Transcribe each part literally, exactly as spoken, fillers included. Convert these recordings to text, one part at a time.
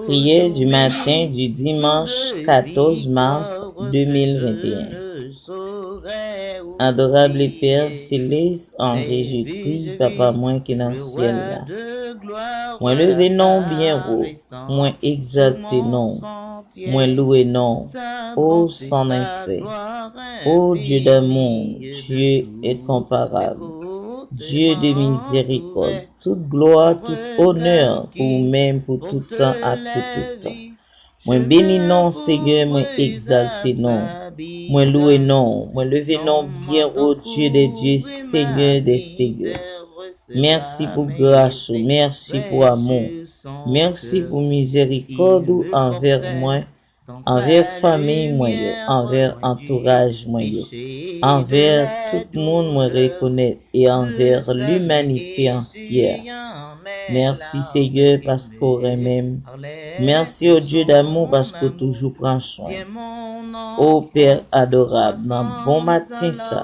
Prière du matin du dimanche quatorze mars deux mille vingt et un. Adorable Père céleste, en Jésus-Christ, Papa mwen ki nan syèl la. Mwen leve non w byen wo, mwen egzalte non w, mwen louwe non w, o san enfè. O Dieu d'amour, Dieu incomparable, Dieu de miséricorde, tout glwa, tout onè pou ou menm pou tout tan ak pou tout tan. Mwen beni non w, Senyè, mwen egzalte non w. Mwen louwe non w, mwen leve non w byen wo, Dieu des dieux, Seigneur des seigneurs. Mèsi pou gras ou, mèsi pou amou w, mèsi pou mizèrikòd ou anvè mwen, anvè fanmi mwen yo, anvè antouraj mwen yo, anvè tout moun mwen rekonèt e anvè limanite antyè. Mèsi, Senyè, paske w renmen m. Mèsi, o Dieu d'amour, paske w toujou pran swen m. O Pè adorab, nan bon maten sa,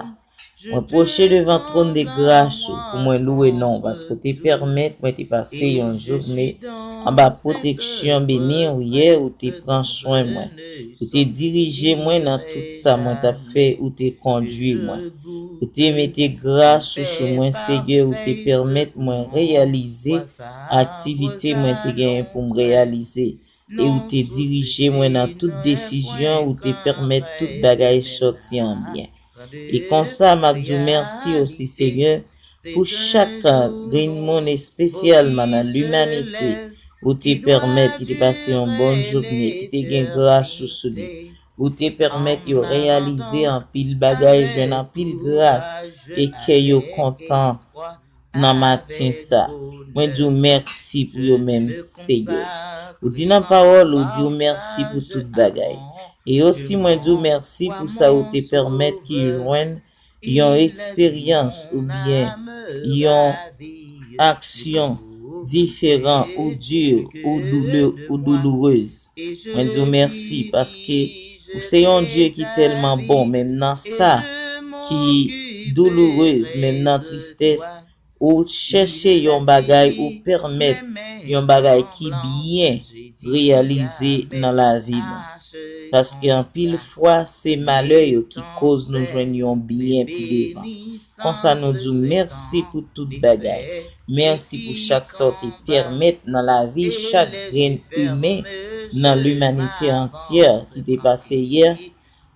mwen pwoche devan twòn de gras ou pou mwen louwe non w, paske w te pèmèt mwen te pase yon jounen anba pwoteksyon beni w yè, ou te pran swen mwen. Ou te dirije mwen nan tout sa mwen t ap fè, ou te kondui mwen. Ou te mete gras ou sou mwen, Senyè, ou te pèmèt mwen reyalize aktivite mwen te genyen pou m reyalize. E ou te dirije mwen nan tout desizyon, ou te pèmèt tout bagay sòti an byen. E konsa, m ap di w mèsi osi, Senyè, pou chak grenn moun, espesyalman nan limanite, ou te pèmèt ki te pase yon bòn jounen, ki te gen gras ou sou li. Ou te pèmèt yo reyalize anpil bagay, jwenn anpil gras, e kè yo kontan nan maten sa. Mwen di w mèsi pou yo menm, Senyè. Ou di nan pawòl ou, di w mèsi pou tout bagay. E osi, mwen di w mèsi pou sa ou te pèmèt ki jwenn yon eksperyans oubyen yon aksyon diferan ou di ou doule ou doulourez. Mwen di w mèsi paske ou se yon Dye ki tèlman bon, menm nan sa ki doulourez, menm nan tristès, ou chèche yon bagay, ou pèmèt yon bagay ki byen reyalize nan lavi nou. Paske anpil fwa, se malè yo ki koz nou jwenn yon byen pi devan. Konsa nou di w mèsi pou tout bagay. Mèsi pou chak sa w te pèmèt nan lavi chak grenn imen nan limanite antyè ki te pase yè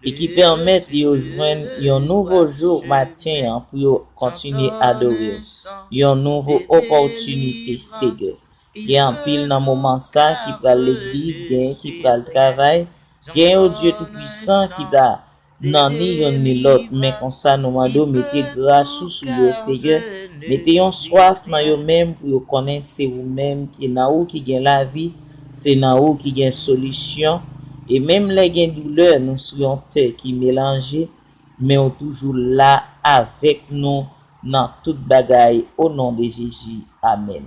e ki pèmèt yo jwenn yon nouvo jou maten an pou yo kontinye adore w. Yon nouvo opòtinite, Senyè. Gen anpil nan moman sa ki pral legliz, gen ki pral travay, gen yo Dye Toupisan ki pa nan ni youn ni lòt, men konsa nou mande w mete gras ou sou yo, Senyè. Mete yon swaf nan yo menm pou yo konnen se ou menm ki nan ou ki gen lavi, se nan ou ki gen solisyon. E menm lè gen doulè, nou sou yon tè ki melanje, men ou toujou la avèk nou nan tout bagay, o non de Jezi. Amèn.